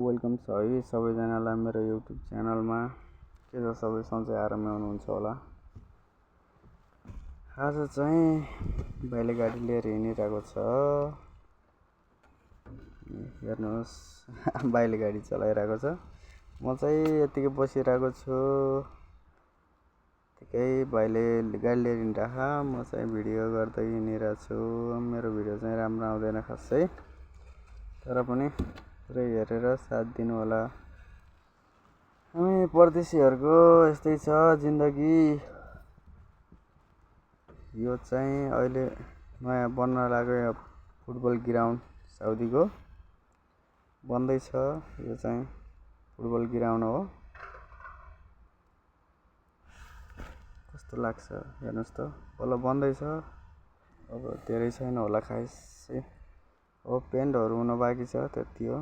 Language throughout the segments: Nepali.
वेलकम छ है सबैजनालाई मेरो युट्युब च्यानलमा। के छ सबै सन्चै आराममा हुनुहुन्छ होला। आज चाहिँ भाइले गाडी लिएर हिँडिरहेको छ। हेर्नुहोस् भाइले गाडी चलाइरहेको छ, म चाहिँ यतिकै बसिरहेको छु। त्यतिकै भाइले गाडी लिएर हिँडिरहेको, म चाहिँ भिडियो गर्दै हिँडिरहेको छु। मेरो भिडियो चाहिँ राम्रो आउँदैन खासै, तर पनि पुरै हेरेर साथ दिनु होला। हामी परदेशीहरूको यस्तै छ जिन्दगी। यो चाहिँ अहिले नयाँ बन्न लाग्यो फुटबल ग्राउन्ड साउदीको बन्दैछ। यो चाहिँ फुटबल ग्राउन्ड हो। कस्तो लाग्छ हेर्नुहोस् त, बल्ल बन्दैछ। अब धेरै छैन होला खासै, अब पेन्टहरू हुन बाँकी छ, त्यति हो।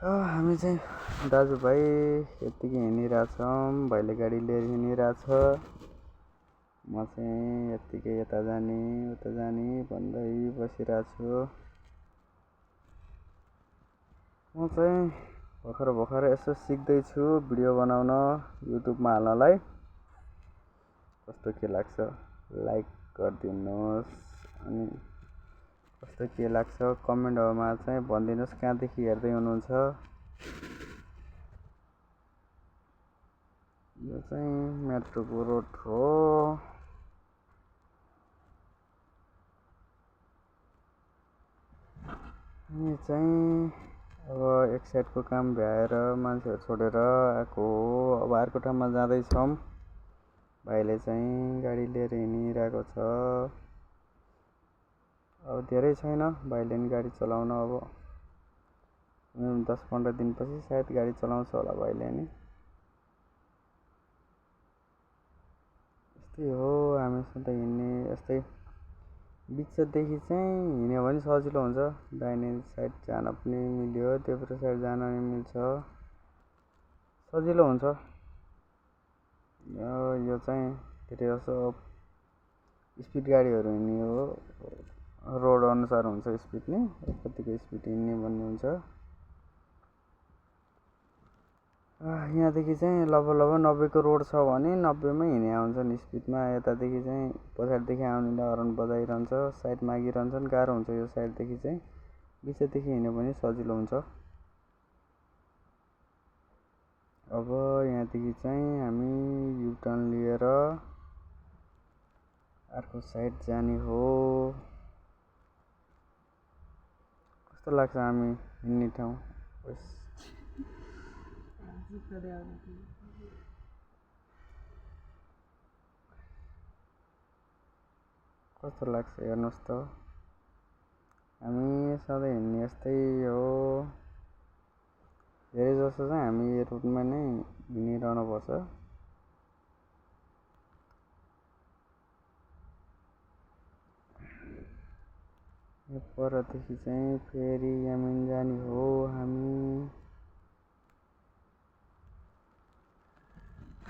हामी चाहिँ दाजुभाइ यत्तिकै हिँडिरहेछौँ। भाइले गाडी लिएर हिँडिरहेछ, म चाहिँ यत्तिकै यता जाने उता जाने भन्दै बसिरहेको छु। म चाहिँ भर्खर यसो सिक्दैछु भिडियो बनाउन युट्युबमा हाल्नलाई। कस्तो के लाग्छ लाइक गरिदिनुहोस्, अनि कस्तो के लाग्छ कमेन्टहरूमा चाहिँ भनिदिनुहोस् कहाँदेखि हेर्दै हुनुहुन्छ। यो चाहिँ मेट्रोको रोड हो। हामी चाहिँ अब एक साइडको काम भ्याएर मान्छेहरू छोडेर आएको हो। अब अर्को ठाउँमा जाँदैछौँ। भाइले चाहिँ गाडी लिएर हिँडिरहेको छ। अब धेरै छैन भाइले नि गाडी चलाउन। अब 10-15 दिनपछि सायद गाडी चलाउँछ होला भाइले नि। यस्तै हो हामी सधैँ हिँड्ने। यस्तै बिचदेखि चाहिँ हिँड्यो भने सजिलो हुन्छ। दाहिने साइड जान पनि मिल्यो, देब्रे साइड जान पनि मिल्छ, सजिलो हुन्छ। यो चाहिँ धेरै जसो स्पिड गाडीहरू हिँड्ने हो। रोड अनुसार हुन्छ स्पिड नि, कतिको स्पिड हिँड्ने भन्ने हुन्छ। यहाँदेखि चाहिँ लगभग 90को रोड छ भने 90मै हिँडे हुन्छन् स्पिडमा। यतादेखि चाहिँ पछाडिदेखि आउनेले हर्न बजाइरहन्छ, साइड मागिरहन्छन्, गाह्रो हुन्छ। यो साइडदेखि चाहिँ बिचदेखि हिँड्यो भने सजिलो हुन्छ। अब यहाँदेखि चाहिँ हामी युटर्न लिएर अर्को साइड जाने हो। कस्तो लाग्छ हामी हिँड्ने ठाउँ? कस्तो लाग्छ हेर्नुहोस् त। हामी सधैँ हिँड्ने यस्तै हो। धेरै जसो चाहिँ हामी रुटमा नै हिँडिरहनु पर्छ। यो परदेखि चाहिँ फेरि यमन जाने हो हामी।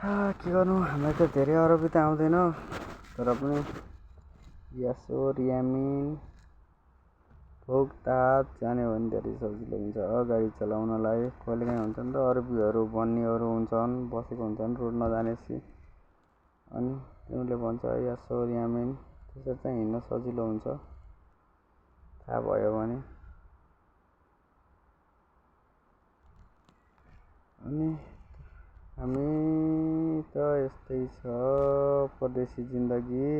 के गर्नु, हामीलाई त धेरै अरबी त आउँदैन, तर पनि यासोर यामिन भोगदात जाने हो भने धेरै सजिलो हुन्छ गाडी चलाउनलाई। कहिलेकाहीँ हुन्छ नि त अरबीहरू भन्नेहरू हुन्छन्, बसेको हुन्छन् रोड नजानेसी, अनि तिनीहरूले भन्छ यासोर यामिन। त्यसरी चाहिँ हिँड्न सजिलो हुन्छ थाहा भयो भने। अनि हामी त यस्तै छ परदेशी जिन्दगी।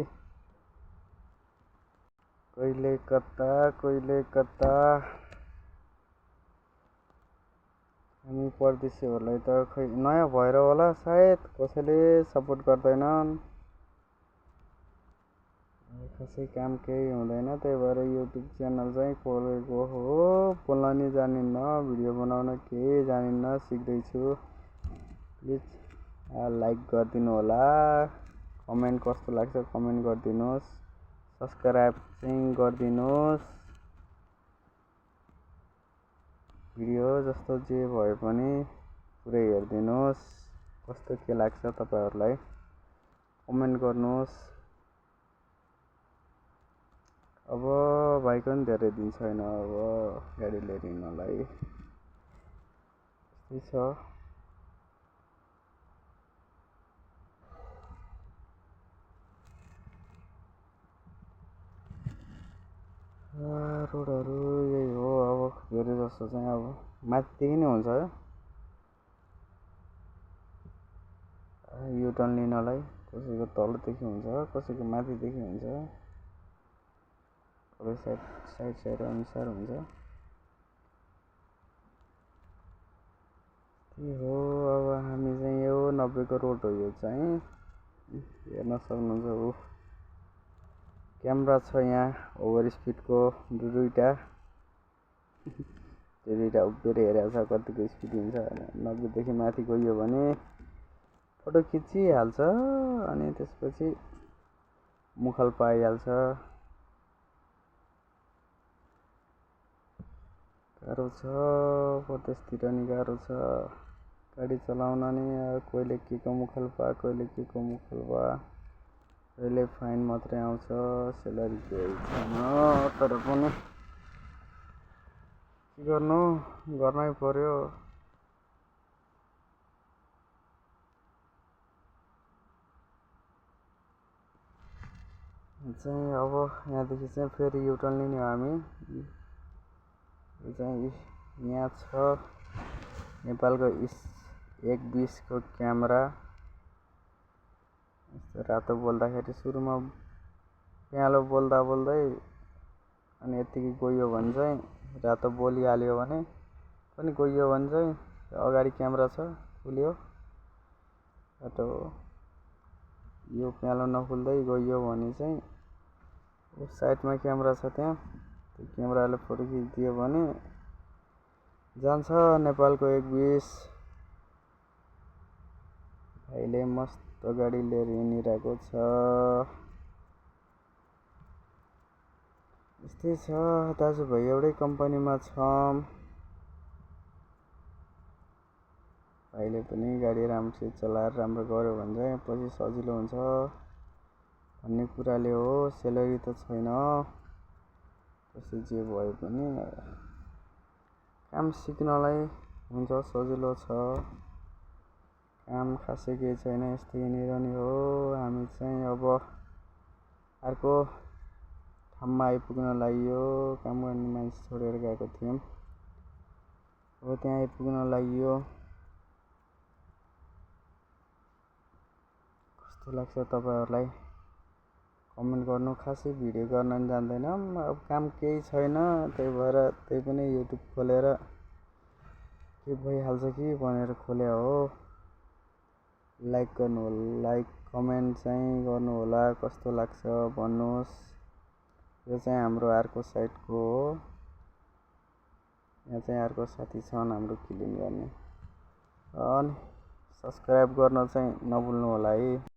कहिले कता कहिले कता। हामी परदेशीहरूलाई त खै नयाँ भएर होला सायद कसैले सपोर्ट गर्दैनन्। खासै काम केही हुँदैन, त्यही भएर युट्युब च्यानल चाहिँ खोलेको हो। बोल्न नि जानिन्न, भिडियो बनाउन केही जानिन्न, सिक्दैछु। प्लिज लाइक गरिदिनु होला, कमेन्ट कस्तो लाग्छ कमेन्ट गरिदिनुहोस्, सब्सक्राइब चाहिँ गरिदिनुहोस्। भिडियो जस्तो जे भए पनि पुरै हेरिदिनुहोस्। कस्तो के लाग्छ तपाईँहरूलाई कमेन्ट गर्नुहोस्। अब भाइको पनि धेरै दिन छैन अब गाडी लिएर हिँड्नलाई। त्यस्तै छ। रोडहरू यही हो अब धेरै जस्तो चाहिँ अब माथिदेखि नै हुन्छ युटर्न लिनलाई। कसैको तलदेखि हुन्छ, कसैको माथिदेखि हुन्छ, साइड अनुसार हुन्छ। त्यही हो। अब हामी चाहिँ यो 90 को रोड हो यो चाहिँ हेर्न सक्नुहुन्छ। क्यामेरा छ यहाँ ओभर स्पिडको दुईटा त्यो दुईटा उभिएर हेरेको छ कतिको स्पिड हुन्छ। 90 देखि माथि गयो भने फोटो खिचिहाल्छ अनि त्यसपछि मुखल पाइहाल्छ। गाह्रो छ, प्रदेशतिर नि गाह्रो छ गाडी चलाउन नि। कहिले के को मुखल पा, कहिले के को मुखल पा, कहिले फाइन मात्रै आउँछ, सेलरी केही छैन। तर पनि के गर्नु, गर्नै पर्यो। चाहिँ अब यहाँदेखि चाहिँ फेरि युटर्न लिने हो हामी। चाहिँ यहाँ छ नेपालको 1:20 को क्यामेरा। रातो बोल्दाखेरि सुरुमा पहेँलो बोल्दा बोल्दै अनि यतिकै गयो भने चाहिँ रातो बोलिहाल्यो भने पनि गयो भने चाहिँ अगाडि क्यामेरा छ खुल्यो रातो। यो पहेँलो नखुल्दै गयो भने चाहिँ साइडमा क्यामेरा छ त्यहाँ, त्यो क्यामेराले फोटो खिचिदियो भने जान्छ नेपालको 1:20। भाइले मस्त गाडी लिएर हिँडिरहेको छ। यस्तै छ, दाजुभाइ एउटै कम्पनीमा छौँ। भाइले पनि गाडी राम्रोसित चलाएर राम्रो गर्यो भने चाहिँ पछि सजिलो हुन्छ भन्ने कुराले हो। सेलरी त छैन, त्यसै जे भए पनि काम सिक्नलाई हुन्छ, सजिलो छ। काम खासै केही छैन, यस्तै हिँडिरहने हो। हामी चाहिँ अब अर्को ठाउँमा आइपुग्न लागि काम गर्ने मान्छे छोडेर गएको थियौँ, अब त्यहाँ आइपुग्न लागि कस्तो लाग्छ तपाईँहरूलाई कमेन्ट गर्नु। खासै भिडियो गर्न नि जान्दैनौँ, अब काम केही छैन, त्यही भएर त्यही पनि युट्युब खोलेर के भइहाल्छ कि भनेर खोले हो। लाइक गर्नु होला, लाइक कमेन्ट चाहिँ गर्नु होला, कस्तो लाग्छ भन्नुहोस्। यो चाहिँ हाम्रो अर्को साइडको हो, यहाँ चाहिँ अर्को साथी छन् हाम्रो क्लिन गर्ने। अनि सब्सक्राइब गर्न चाहिँ नभुल्नु होला है।